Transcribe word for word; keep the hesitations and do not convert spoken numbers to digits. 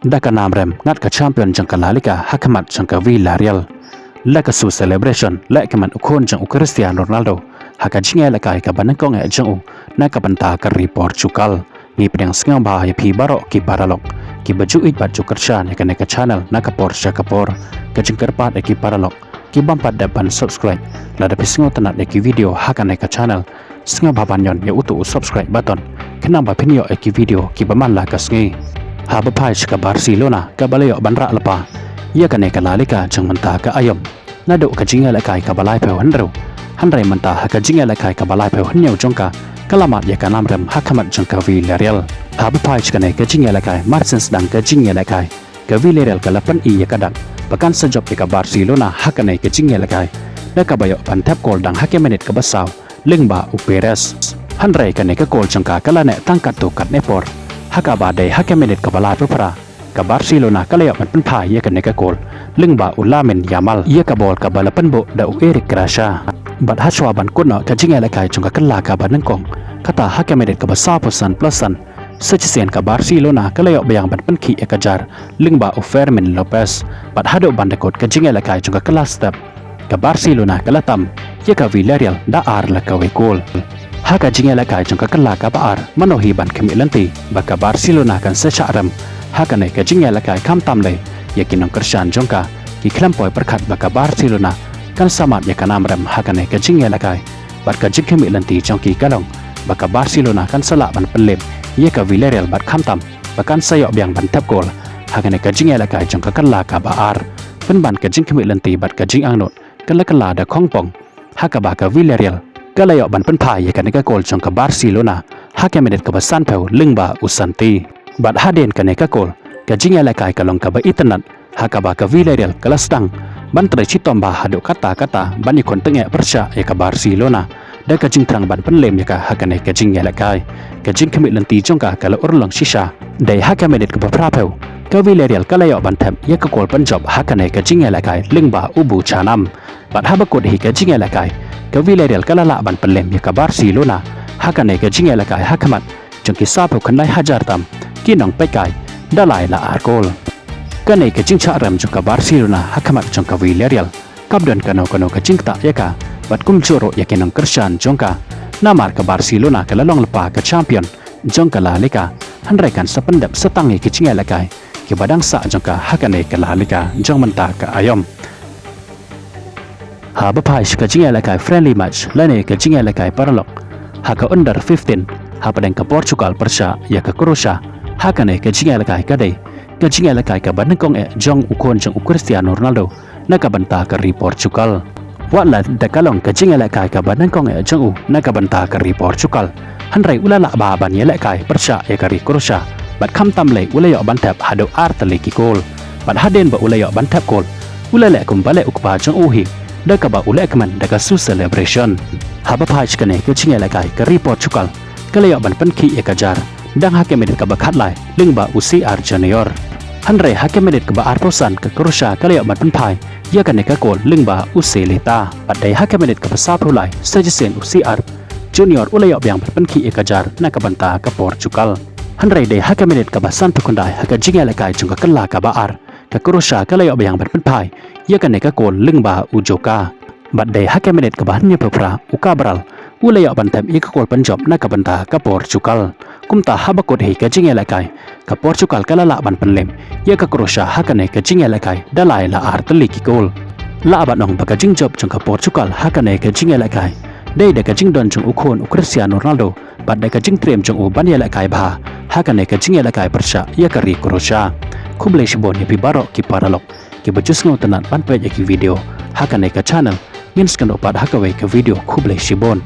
da ka nam rem ngat ka champion jong ka La Liga ha khmat jong ka Villarreal. La ka su celebration leh khmat u khun jong u Cristiano Ronaldo ha ka jingïalehkai kaba nyngkong eh jong u na ka bynta ka ri Portugal. Ngi pdiang sngewbha ïa phi baroh ki paralok kiba ju ïeit bad ju kyrshan ïa kane ka channel na ka por sha ka por. Ka jingkyrpad ïa ki paralok ki bym pat dep ban subscribe lada phi sngewtynnat ïa ki video ha kane ka channel, sngewbha ban ñion ïa uto u subscribe button khnang ba phin ïoh ïa ki video kiba man la ka sngi. Haba phai sha ka Barcelona kaba la ïoh ban rah lypa ïa kane ka La Liga jong mynta ka aïom naduh ka jingïalehkai kaba laiphew hynriew. Hynrei mynta ha ka jingïalehkai kaba laiphew hynñiew jong ka, ka la mad ïa ka nam rem ha khmat jong ka Villarreal. Haba phai sha kane ka jingïalehkai, mar shen sdang ka jingïalehkai, ka Villarreal ka la pyni ïa ka dak ba kan sa jop ïa ka Barcelona ha kane ka jingïalehkai da kaba ïoh ban thep kol dang ha ka minit kaba saw lyngba u Perez. Hynrei kane ka kol jong ka ka la neh tang katto katne por, ha kaba dei ha ka minit kaba laiphew phra ka Barcelona ka la ïoh ban pynphai ïa kane ka kol lyngba u Lamine Yamal ïa ka bol kaba la pynbuh da u Eric Garcia. Bad hashwa ban kut noh ka jingïalehkai jong ka kylla kaba nyngkong, kata ha ka minit kaba sawphew san plus san, sa shisien ka Barcelona ka la ïoh biang ban pynkhih ïa ka jar lyngba u Fermin Lopez. Bad haduh ban da kut ka jingïalehkai jong ka kylla step, ka Barcelona ka la tam ïa ka Villarreal da ar la kawei kol. Ha ka jingïalehkai jong ka kylla kaba ar, mano hi ban khmih lynti ba ka Barcelona kan sa shah rem ha kane ka jingïalehkai, khamtam lei ïa ki nongkyrshan jong ka ki khlem poi pyrkhat ba ka Barcelona kan sa mad ïa ka nam rem ha kane ka jingïalehkai. Bad ka jingkhmih lynti jong ki ka long ba ka Barcelona kan sa lah ban pynlem ïa ka Villarreal bad khamtam ba kan sa ïoh biang ban thep kol ha kane ka jingïalehkai jong ka kylla kaba ar. Pynban ka jingkhmih lynti bad ka jingangnud ka la kylla da khongpong, ha kaba ka Villarreal ka la ïoh ban pynphai ïa kane ka kol jong ka Barcelona ha ka minit kaba sanphew lyngba u Santi. Bad hadien kane ka kol, ka jingïalehkai ka long kaba itynnad, ha kaba ka Villarreal ka la sdang ban trei shitom bha haduh katta katta ban ïakhun tyngeh pyrshah ïa ka Barcelona da ka jingthrang ban pynlem ïa ka ha kane ka jingïalehkai. Ka jingkhmih lynti jong ka ka la urlong shisha. Dei ha ka minit kaba phraphew, ka Villarreal ka la ïoh ban thep ïa ka kol pynjop ha kane ka jingïalehkai lyngba u Buchanan. Bad haba kut hi ka jingïalehkai, ka Villarreal ka la lah ban pynlem ïa ka Barcelona ha kane ka jingïalehkai ha khmat jong ki sawphew khyndai hajar tam ki nongpeitkai da lai la ar kol. Kane ka jingshah rem jong ka Barcelona ha khmat jong ka Villarreal kam don kano kano ka jingktah ïa ka bad kumjuh ruh ïa ki nongkyrshan jong ka. Namar ka Barcelona ka la long lypa ka champion jong ka La Liga, hynrei kan sa pyndep sa tang ïa ki jingïalehkai kiba dang sah jong ka ha kane ka La Liga jong mynta ka aïom. Haba phai sha ka jingïalehkai friendly match lane ka jingïalehkai paralok ha ka under fifteen hapdeng ka Portugal pyrshah ïa ka Croatia, ha kane ka jingïalehkai ka dei ka jingïalehkai kaba nyngkong eh jong u khun jong u Cristiano Ronaldo na ka bynta ka ri Portugal. Wat la da ka long ka jingïalehkai kaba nyngkong eh jong u na ka bynta ka ri Portugal, hynrei u la lah bha ban ïalehkai pyrshah ïa ka ri Croatia bad khamtam lei u la ïoh ban thep haduh ar tylli ki kol. Bad hadien ba u la ïoh ban thep kol, u la leh kumba leh u kpa jong u hi da kaba u leh kmen da ka su celebration. Haba phai sha kane ka jingïalehkai, ka ri Portugal ka la ïoh ban pynkhih ïa ka jar dang ha ka minit kaba khatlai lyngba u C R Junior. Hynrei ha ka minit kaba arphew san ka Croatia ka la ïoh ban pynphai ïa kane ka kol lyngba u Saliha. Bad dei ha ka minit kaba sawphew lai sa shisien u C R Junior u la ïoh biang ban pynkhih ïa ka jar na ka bynta ka Portugal. Hynrei dei ha ka minit kaba sanphew khyndai ha ka jingïalehkai jong ka kylla kaba ar, ka Croatia ka la ïoh biang ban pynphai ïa kane ka kol lyngba u Djoka. Bad dei ha ka minit kaba hynñiewphew phra u Cabral u la ïoh ban thep ïa ka kol pynjop na ka bynta ka Portugal. Kumta haba kut hi ka jingïalehkai, ka Portugal ka la lah ban pynlem ïa ka Croatia ha kane ka jingïalehkai da lai la ar tylli ki kol. Lah ban ong ba ka jingjop jong ka Portugal ha kane ka jingïalehkai dei da ka jingdon jong u khun u Cristiano Ronaldo bad da ka jingtriem jong u ban ïalehkai bha ha kane ka jingïalehkai pyrshah ïa ka ri Croatia. Khublei shibun ïa phi baroh ki paralok kiba ju sngewtynnat ban peit ïa ki video ha kane ka channel. Ngin sa ïakynduh pat ha kawei ka video. Khublei shibun.